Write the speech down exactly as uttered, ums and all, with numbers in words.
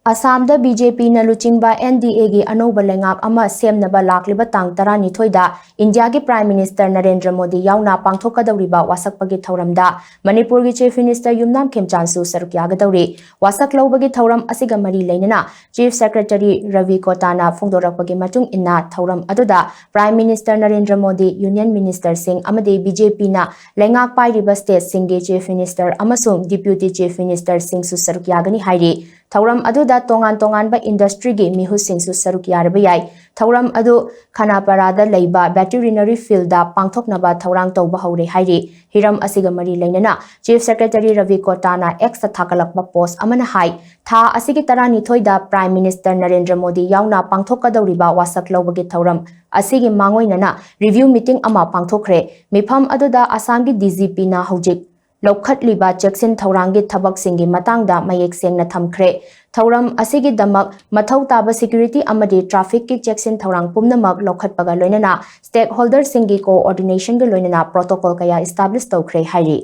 ꯑꯁꯥꯝꯗ B J ꯄꯤꯅ ꯂꯨꯆꯤꯡꯕ N D ꯑꯦꯒꯤ ꯑꯅꯧꯕ ꯂꯩꯉꯥꯛ ꯑꯃ ꯁꯦꯝꯅꯕ ꯂꯥꯛꯂꯤꯕ ꯇꯥꯡ ꯇꯔꯥꯅꯤꯊꯣꯏꯗ ꯏꯟꯗꯤꯌꯥꯒꯤ Prime Minister ꯅꯔꯦꯟꯗ꯭ꯔ ꯃꯣꯗꯤ ꯌꯥꯎꯅ ꯄꯥꯡꯊꯣꯛꯀꯗꯧꯔꯤꯕ ꯋꯥꯁꯛꯄꯒꯤ ꯊꯧꯔꯝꯗ ꯃꯅꯤꯄꯨꯔꯒꯤ Chief Minister ꯌꯨꯝꯅꯥꯝ ꯈꯦꯝꯆꯥꯟꯁꯨ ꯁꯔꯨꯛ ꯌꯥꯒꯗꯧꯔꯤ꯫ ꯋꯥꯁꯛ ꯂꯧꯕꯒꯤ ꯊꯧꯔꯝ ꯑꯁꯤꯒ ꯃꯔꯤ ꯂꯩꯅꯅ Chief Secretary ꯔꯕꯤ ꯀꯣꯇꯥꯅ ꯐꯣꯡꯗꯣꯔꯛꯄꯒꯤ ꯃꯇꯨꯡ ꯏꯟꯅ, ꯊꯧꯔꯝ ꯑꯗꯨꯗ Prime Minister Narendra Modi, Union Ministerꯁꯤꯡ ꯑꯃꯗꯤ ꯕꯤ ꯖꯦ ꯄꯤꯅ ꯂꯩꯉꯥꯛ ꯄꯥꯏꯔꯤꯕ stateꯁꯤꯡꯒꯤ Chief Minister ꯑꯃꯁꯨꯡ Deputy Chief Ministerꯁꯤꯡꯁꯨ ꯁꯔꯨꯛ ꯌꯥꯒꯅꯤ ꯍꯥꯏꯔꯤ꯫ ꯊꯧꯔꯝ ꯑꯗꯨꯗ ꯇꯣꯉꯥꯟ ꯇꯣꯉꯥꯟꯕ industryꯒꯤ ꯃꯤꯍꯨꯠꯁꯤꯡꯁꯨ ꯁꯔꯨꯛ ꯌꯥꯔꯕ ꯌꯥꯏ꯫ ꯊꯧꯔꯝ ꯑꯗꯨ ꯈꯅꯥꯄꯥꯔꯥꯗ ꯂꯩꯕ veterinary fieldꯗ ꯄꯥꯡꯊꯣꯛꯅꯕ ꯊꯧꯔꯥꯡ ꯇꯧꯕ ꯍꯧꯔꯦ ꯍꯥꯏꯔꯤ꯫ ꯍꯤꯔꯝ ꯑꯁꯤꯒ ꯃꯔꯤ ꯂꯩꯅꯅ Chief Secretary ꯔꯕꯤ ꯀꯣꯇꯥꯅ Xꯇ ꯊꯥꯒꯠꯂꯛꯄ post ꯑꯃꯅ ꯍꯥꯏ, ꯊꯥ ꯑꯁꯤꯒꯤ ꯇꯔꯥꯅꯤꯊꯣꯏꯗ Prime Minister ꯅꯔꯦꯟꯗ꯭ꯔ ꯃꯣꯗꯤ ꯌꯥꯎꯅ ꯄꯥꯡꯊꯣꯛꯀꯗꯧꯔꯤꯕ ꯋꯥꯁꯛ ꯂꯧꯕꯒꯤ ꯊꯧꯔꯝ ꯑꯁꯤꯒꯤ ꯃꯥꯡꯑꯣꯏꯅꯅ review meeting ꯑꯃ ꯄꯥꯡꯊꯣꯛꯈ꯭ꯔꯦ꯫ ꯃꯤꯐꯝ ꯑꯗꯨꯗ ꯑꯁꯥꯝꯒꯤ ꯗꯤ ꯖꯤ ꯄꯤꯅ ꯍꯧꯖꯤꯛ ꯂꯧꯈꯠꯂꯤꯕ ꯆꯦꯛꯁꯤꯟ ꯊꯧꯔꯥꯡꯒꯤ ꯊꯕꯛꯁꯤꯡꯒꯤ ꯃꯇꯥꯡꯗ ꯃꯌꯦꯛ ꯁꯦꯡꯅ ꯊꯝꯈ꯭ꯔꯦ꯫ ꯊꯧꯔꯝ ꯑꯁꯤꯒꯤꯗꯃꯛ ꯃꯊꯧ ꯇꯥꯕ security ꯑꯃꯗꯤ trafficꯀꯤ ꯆꯦꯛꯁꯤꯟ ꯊꯧꯔꯥꯡ ꯄꯨꯝꯅꯃꯛ ꯂꯧꯈꯠꯄꯒ ꯂꯣꯏꯅꯅ stakeholderꯁꯤꯡꯒꯤ coordinationꯒ ꯂꯣꯏꯅꯅ protocol ꯀꯌꯥ establish ꯇꯧꯈ꯭ꯔꯦ ꯍꯥꯏꯔꯤ꯫